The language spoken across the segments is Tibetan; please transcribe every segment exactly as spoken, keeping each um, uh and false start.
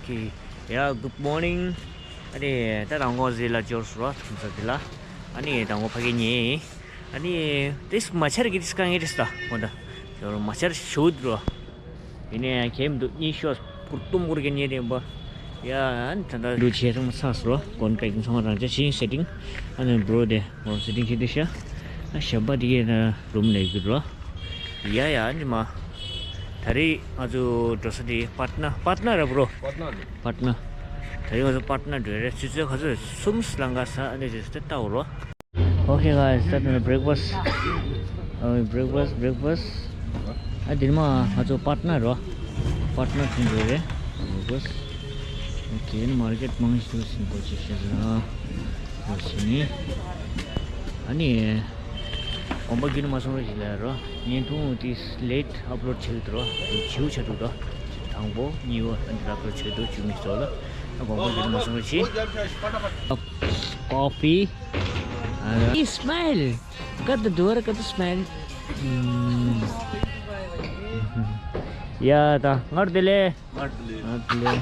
Okay, yeah, good morning. ཨ་ནི་ད་དང་གོ་ཟི་ལ་འབྱོར་སོང་ར་ཐུམ་ས་དེ་ལ། ཨ་ནི་དང་གོ་ཕ་གི་ཉེ། ཨ་ནི་དེས་མ་ཆར་གི་དེས་དཀའ་ངལ་རེད་ད་ཁོ་ད། ཡོར་མ་ཆར་ཤུད་རོ། ཡིན་ནའི་ཡང་ཁྱེམ་འདུག་གཉིས་ཤོག་ཀུར་ཏུམ་ཀུར་གི་ཉེ་རེད་པ། ཡ་ཨ་ནི་ད་ད་ལུ་ཆེ་ཐུམ་ས་སོ་རོ་གོན་པེག་ཚང་མ་རང་ཅག་ཤིང་སེ་ཊིང་། ཨ་ནི་བྲོ་དེ་གོན་སེ་ཊིང་ཁྱེར་དེ་ཤ། ཨ་ཞབས་པ་དེ་གི་ན་རུམ་ནས་གི་རོ། ཡ་ཡ་ཨ་ནི་མ། ད་རེས་ང་ཚོ་འགྲོ་ས་དེ་པཊ་ན། པཊ་ན་ར་བྲོ། པཊ་ན་རེད། པཊ་ན། ད་རེས་ང་ཚོ་པཊ་ན་འགྲོ་རེད། ཆུ་ཚོད་ག་ཚོད་གསུམ་ལང་ག་ས་ཨ་ནི་དེ་ཚོ་ལྟ་འོ་རོ། Okay, guys, starting the breakfast. Uh, breakfast, breakfast. ཨ་དེ་མ་ང་ཚོ་པཊ་ན་རོ། པཊ་ན་ཐོན་འགྲོ་རེད། Breakfast. Okay, ནི་མར་ཀེཊ་མང་ཞིག་འདུག་སེམས་པོ་ཅིག་ཤེས་ཟེར་ན། འོ་ཞེས་ནི། ཨ་ནི། དགོངས་པ་རྒྱུན་མ་སོང་རོགས་ཞིག་ལ་རོ། བརྙན་ཐུང་དེ་ལེ་ཊི་ཨབ་ལོཌ་བྱེད་འདུག་རོ། བྱིའུ་ཆ་འདུག་རོ། དང་པོ་གཉིས་པ་ཨ་ནི་ཨབ་ལོཌ་བྱེད་འདུག་བྱིའུ་མི་ཚོ་ལ། དགོངས་པ་རྒྱུན་མ་སོང་རོགས་ཞིག Coffee. Hey, smile. Got the door, got the smile. ཡ་ད་སྔར་དེ་ལས། སྔར་དེ་ལས། སྔར་དེ་ལས།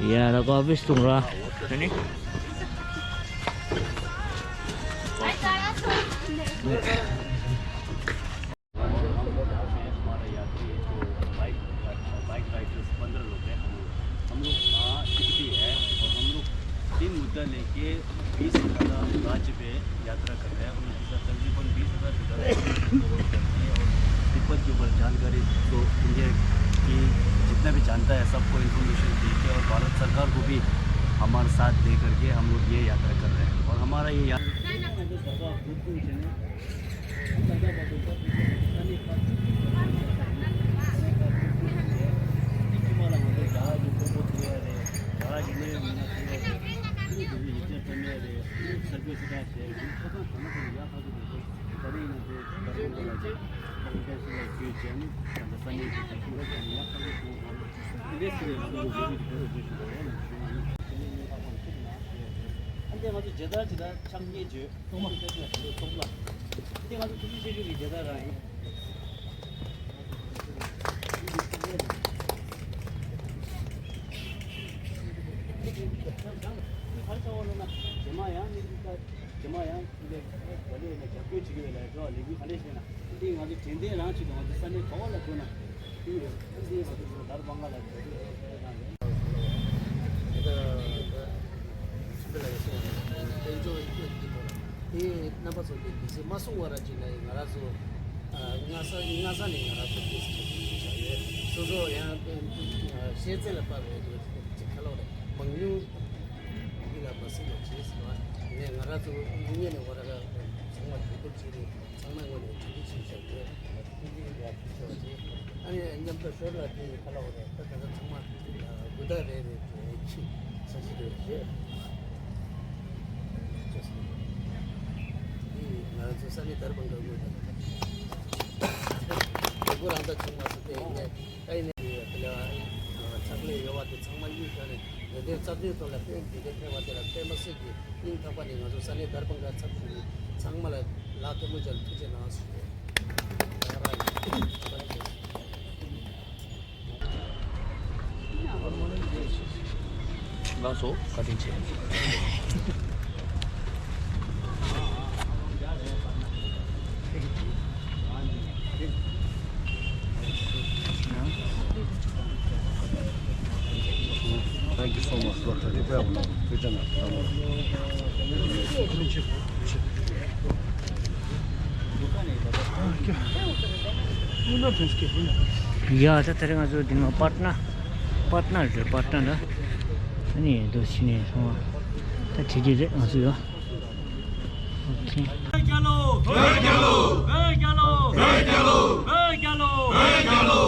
ཡ་ད་ཀོ་ཕི་སྟོང་ར། དེ་ནི། हमारा यात्री जो bike, bike Riders पन्द्रह लोग हैं हम लोग। हम लोग, हाँ, टिकटी है और हम लोग तीन मुद्दा लेके बीस से ज़्यादा राज्य पे यात्रा कर रहे हैं। उनके साथ तकरीबन बीस हज़ार से ज़्यादा लोग कवर करते हैं और तिब्बत के ऊपर जानकारी तो इंडिया की जितना भी जानता है सबको इन्फॉर्मेशन दे के और भारत सरकार को भी हमारे साथ दे करके हम लोग ये यात्रा कर रहे हैं और हमारा ये यात्रा རྗེས་མ་ཡང་འདི་ག་ལེ་ཡིན་ན་རྒྱབ་སྐྱོར་བྱེད་ཀྱི་ཡོད་ལ་ལས་འགུལ་ག་འདྲས་ཤིག་ན་འདི་ང་ཚོ་དྲན་རྟེན་རང་ཅིག་དང་ང་ཚོ་ས་གནས་གྲོགས་ལ་མཚོན་ན་འདི་ཡོད། འདི་ང་ཚོ་ཚོ་དར་བང་ག་ལ་གྲོགས་རེད་རང་རེད། ད་ད་ལ་ཡོད་སོང་དཔལ་འབྱོར་ཡིག་ཐོག་འདི་ཐོག་ལ་དེ་རྣམ་པ་ཚོ་དེ་དུས་ཚོད་མ་སོང་བ་ར་ཅིག་ན་ཡང་ང་རང་ཚོ་སྔ་ས་སྔ་ས་ནས་ང་རང་ཚོ་དེ་ཞིག་བྱ་ཡོད། སོ་སོ་ཡང་ཤེས་ཚད་ལ་དཔག་པའི་ཅིག་ཁ་ལོ་རེད་མང་ཉུང་། འདི་ལ་མ་སྲིད་ལ་བྱེད་ཟེར་བ། ངས་ང་རང་ཚོ་དངོས་གནས་ནས་འོ་ར་ཚང་མ་གྲོས་བསྡུར་བྱས་ནས་ཚང་མའི་ངོས་ནས་གྲོས་བསྡུར་བྱས་བཞག་ཡོད། ཐུགས་རྗེ་ཡག་པོ་བྱས་པ་རེད། ཨ་ནི་མཉམ་དུ་ཞོར་ལ་དེ་ཁ་ལག་འོ་ར་ད་ད་ལྟ་ཚང་མ་དགུ་ཟླ་རེ་རེ་གི་ས་གཞི་རེ་རེ་བྱས། འདི་ང་རང་ཚོ་ས་གནས་དར་བང་ག་ངོས་ནས་དགོས་རང་ད་བྱུང་མ་སོང་དེ་ཡིན་ནས། ཨ་ནི་དེ་ལ་ཕྱག་ལས་ཡོད་པ་དེ་ཚང་མ་གཉིས་ཀྱང་ནས་ཡོན་ཏན་རྩ་དོན་ཐོག་ལ་ཕན་བདེ་ལྡན་ཕེབས་པ་དེ་ལ་པད་མ་སྲིད་ཀྱི་སྙིང་ཐག་པ་ནས་ང་ཚོ་ས་གནས་དར་བང་ག་ཚབ་ཞུ་བའི་ཚང་མ་ལ་ལག་ཐལ་མོ་སྦྱར་ཐུགས་རྗེ་གནང་ཞུ། ལགས་སོ། བཀའ་དྲིན་ཆེ། Thank you so much. ཡ་ད་ད་རེས་ང་ཚོ་འདི་ནང་པཊ་ན། པཊ་ན་རེད། པཊ་ན་ལ། ཨ་ནི་འདུག་ཕྱི་ནས་སོང་བ། ད་བྲིས་བྲིས་རེད་ང་ཚོ་ཡོད། ཨོ་ཁེ། བོད་རྒྱལ་ལོ། བོད་རྒྱལ་ལོ། བོད་རྒྱལ་ལོ། བོད་རྒྱལ་ལོ། བོད་རྒྱལ་ལོ།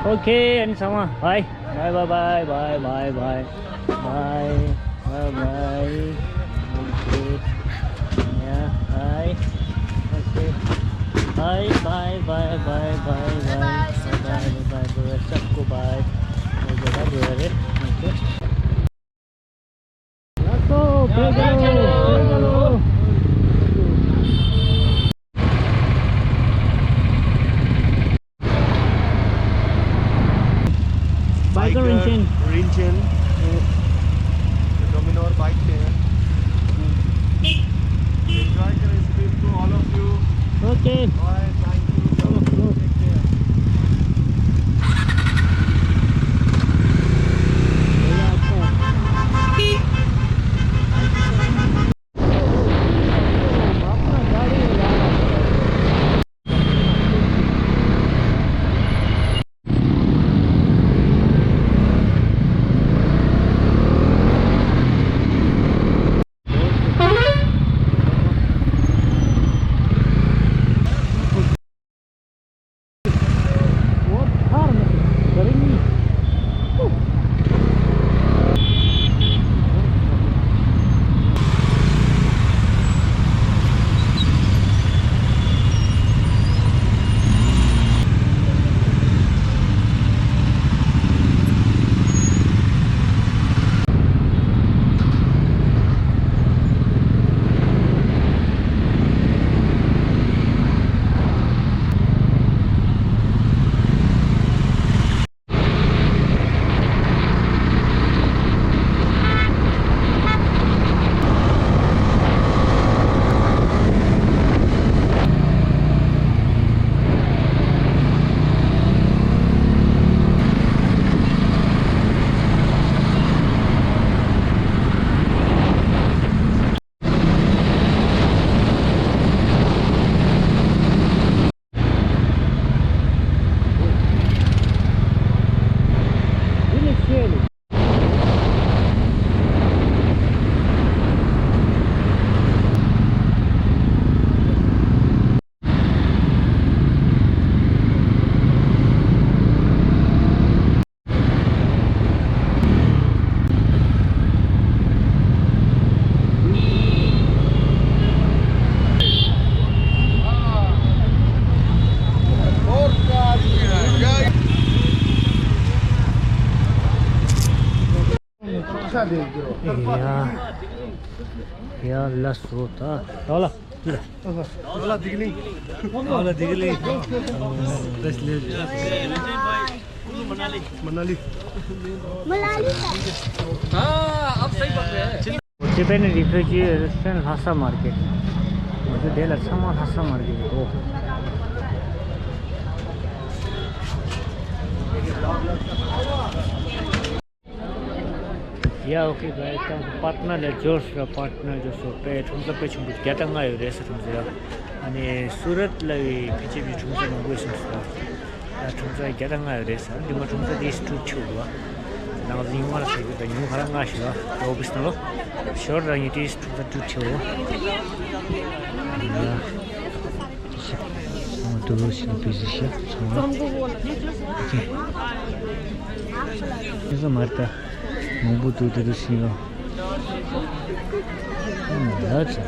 ཨོ་ཁེ། ཨ་ནི་ཚང་མ་བྷའི། བྷའི་བྷའི་བྷའི། ཨོ་ཁེ། ཡ་བྷའི། ཨོ་ཁེ། བྷའི་བྷའི་བྷའི། བྷའི་བྷའི་བྷའི། བྷའི་བྷའི་བྷའི། ཨོ་ཁེ། ད་འགྲོ་ཡ་རེད། ཨོ་ཁེ། ལགས་སོ། བོད་རྒྱལ་ལོ། བོད་རྒྱལ་ལོ། ཡ། ཡ་ལ་སོ་ད། ད་ལ། ད་ལ་དིག་ལི། ད་ལ་དིག་ལི། མ་ན་ལི། མ་ན་ལི། ཨ་ཨབ་སའི་བག་རེད། ཅི་པེ་ནི་རི་ཕུ་ཇི་རེ་སི་ཊོ་རན་ལྷ་ས་མར་ཀེ་ཊི། ང་ཚོ་དེ་ལ་ཚང་མ་ལྷ་ས་མར་ཀེ་ཊི་འདུག་ཡ། ཨོ་ཁེ་གྷའི་སི། ད་པཊ་ན་ལ་འབྱོར་སོང་། པཊ་ན་འབྱོར་སོང་། དཔེ་ཁྲོམ་ས་དཔེ་ཆེན་པོ་བརྒྱ་དང་ལྔ་ཡོད་རེད་ཟེར། ཁྲོམ་ས་ཡ། ཨ་ནི་སུ་རཏ་ལ་བའི་ཕི་ཅི་པི་ཁྲོམ་ས་མང་པོ་ཡོད་སོང་ཟེར། ད་ཁྲོམ་ས་བརྒྱ་དང་ལྔ་ཡོད་རེད་ཟེར། འདི་མ་ཁྲོམ་ས་དེ་དྲུག་ཆེ་བ། ནང་ཉུང་མ་ཟེར་གི། ད་ཉུང་ཧ་ལ་ང་ཞིག་ལ་ཨོ་བིས་ན་ལོ། ཞོར་རང་ཉིད་དེ་ཁྲོམ་ས་དྲུག་ཆེ་བ། ཨ་དུ་རུ་ཞིག་བི་ཟི་ཤ་ཚང་མ། ཨ་ཙི། ཨེ་ཟ་མར་ད་མང་པོ་འདུག་དེ་རུ་ཞིག་ཡོད། ཨ་ཙི།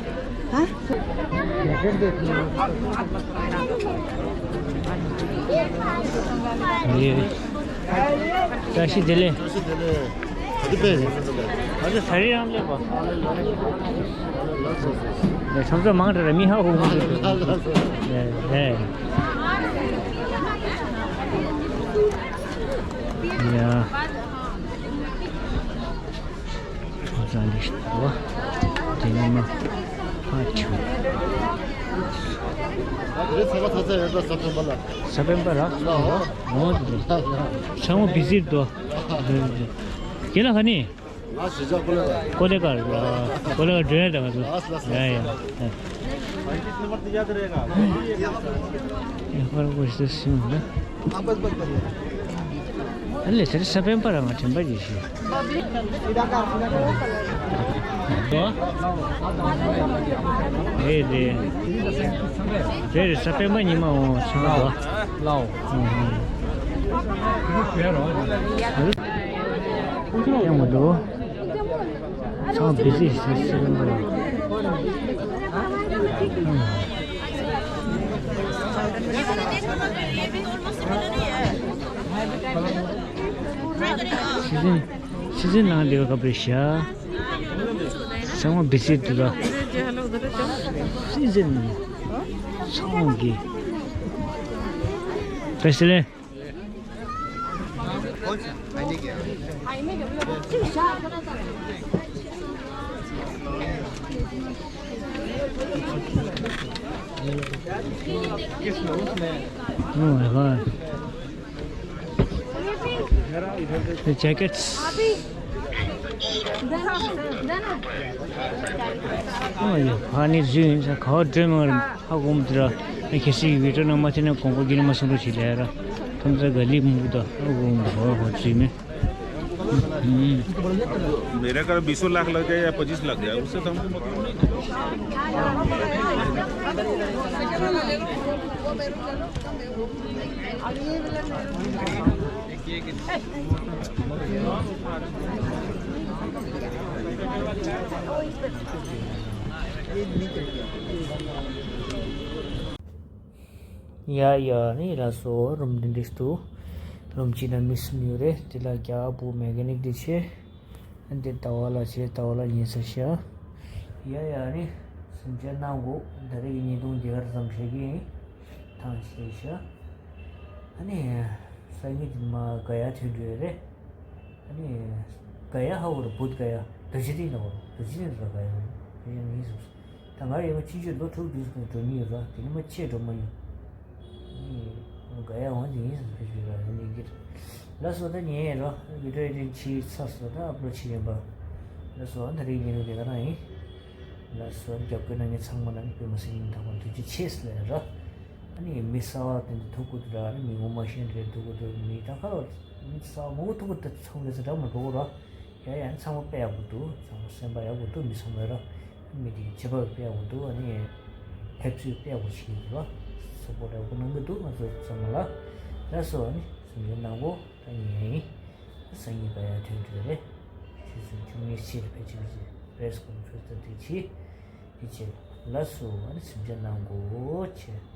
ཨ། ཡེ། བཀྲ་ཤིས་བདེ་ལེགས། བཀྲ་ཤིས་བདེ་ལེགས། ཨ་ཙི། ད་རེས་རང་སླེབས་པ། ཁྲོམ་ས་མང་དྲགས་ར། མི་ཧ་གོ་གི་མི་འདུག་ཨེ། ཨེ། ཡ། ཁྲོམ་ས་འདི་ཞིག་འདུག་བ། དེ་ནས་མ་ཧ་ཆུ། ད་དེ་ཚང་མ་ཚ་ཚ་ཡོད་ད། ས་པན་པ་ལ། ས་པན་པ་ར། ལའོ། ཨོ་དེ་ཚང་མ་བི་ཟི་འདུག་ཁྱེད་ལ་ག་ནས། ང་གཞིས་ཆགས་ཀོ་ལེ་གྷལ། ཀོ་ལེ་གྷལ་ར། ཀོ་ལེ་གྷལ་འགྲོ་ཡ་ད་ང་ཚོ། ལགས་ལགས། ཡ་ཡ་ཡ། ཡ་ཧར་གོ་ཤེས་སོང་ན། ཨ་ལེ་ཟེར། ས་པན་པ་ར་ང་དྲན་པ་ཡིན་ཞིག་ཨེ་རེད། རེད་རེད། ས་པན་པ་ཉི་མ་འོང་ཚང་མ་ལའོ། ཡང་མ་འདུག་ཚང་བི་ཟི་ཞིག་ཞིག་རེད་འདུག་ཤི་ཟིན། ཤི་ཟིན་ནང་འདི་ག་པར་བཞག་ཚང་མ་བི་ཟི་འདུག་ད། ཤི་ཟིན། ཚང་གི། པེ་སི་ལེ། Oh my God. The jackets. Oh, yeah. ཕ་ནི་བཟོས་ཡིན་ས་ག་བ་སྒྲོལ་མ་རེད། ཧ་གོ་མི་འདུག་ར། ཨ་ཁེ་སི་ཡི་བི་ཌི་ཡོ་ནང་མ་ཐེ་ན་དགོངས་པ་བརྒྱུད་ནས་མ་གསུང་རོགས་བྱེད་ལས་ར། ཐམས་ཅད་ག་ལི་མུག་ད་ཧ་གོ་མི་འདུག་ཧ་གོ་ཚུལ་མེད། हम्म। मेरा कर बीसों लाख लग जाए या पच्चीस लाख जाए, उससे तो हमको मतलब नहीं। ཡ་ཡ། ནི་ལགས་སོ། རུམ་འདི་འདྲས་འདུག་རུམ་གཅིག་ན་མི་གསུམ་ཡོད་རེད། དེ་ལ་རྒྱ་བོད་མེ་ཀ་ནིག་འདི་བྱས། འདི་ཟླ་བ་ལ་བྱས། ཟླ་བ་ལ་ཉལ་ས་བཞག་ཡ་ཡ། ནི་གཟིམ་ཆ་གནང་དགོས། ད་རེས་ཀྱི་ཉིས་སྟོང་བརྒྱད་ཀར་ཙམ་བྱེད་ཀྱི་ཡིན། ཐང་ཆད་བཞག་ཨ་ནི་སང་ཉིན་དེ་མ་ག་ཡ་ཐོན་འགྲོ་ཡ་རེད། ཨ་ནི་ག་ཡ་ཧ་འོ་ར་བུད་ག་ཡ་དུ་ཅི་ཏི་ན་འོ་ར་དུ་ཅི་ཏི་ན་ར་ག་ཡ་འོ་ར་ག་ཡ་ཡིན་སོང་། ད་ང་ཡོད་པ་ཕྱིན་ཆད་ལོ་དྲུག་བདུན་ཙམ་འགྲོ་ནི་ཡོད་ར། དེ་ནི་མ་ཆེ་འགྲོ་མ་ཡིན། ག་ཡ་འོང་དེ་ཡིན་ཟེར་ཕེབས་ཡོད་ར་ཡིན་གྱི། ལགས་སོ། ད་ཉལ་ཡས་ར་བི་ཌི་ཡོ་དེ་བྱས་ཚར་སོང་། ད་ཨབ་ལོཌ་བྱེད་ཡིན་པ། ལགས་སོ། ད་རེས་ཉལ་ཡོད་དེ་ག་རང་ཡིན། ལགས་སོ། རྒྱབ་སྐྱོར་གནང་མཁན་ཚང་མ་ལ་ནི་དཔེ་མ་སྲིད་སྙིང་ཐག་པ་ཐུགས་རྗེ་ཆེ་ཟེར་ལབ་ཡ་ར། ཨ་ནི་མི་གསར་བ་དེ་འདྲ་ཐུག་གི་འདུག་ར། ཨ་ནི་མི་ངོ་མ་ཤེས་འདྲ་ཐུག་གི་འདུག་མི་ད་ག་ར་མི་གསར་བ་མང་པོ་ཐུག་གི་འདུག་ཚང་མ་ལས་ས་འདྲ་མ་འགྲོ་གི་ར། ཡ་ཡ། ཚང་མ་དཔེ་ཡག་པོ་འདུག་ཚང་མ་སེམས་པ་ཡག་པོ་འདུག་མི་ཚང་མ་ར། མི་དེ་བྱེད་པ་དཔེ་ཡག་པོ་འདུག་ཨ་ནི་ཕེབས་བསུ་དཔེ་ཡག་པོ་བྱེད་ཀྱི་འདུག་སུ་པོཊ་ཡག་པོ་གནང་གི་འདུག་ང་ཚོ་ཚང་མ་ལ། ལགས་སོ། ཨ་ནི་གཟིམ་ཆ་གནང་གོ་ད་ཉལ་ཡིན། སང་ཉིན་ག་ཡ་ཐོན་འགྲོ་རེད། ཆུ་ཚོད་བཅུ་གཉིས་ཕྱེད་ལ་ཕལ་ཆེར་པེ་རེ་སི་ཀོན་ཕ་རེན་སི་དང་དེ་བྱེད། དེ་བྱེད། ལགས་སོ། ཨ་ནི་གཟིམ་ཆ་གནང་གོ་བྱེད།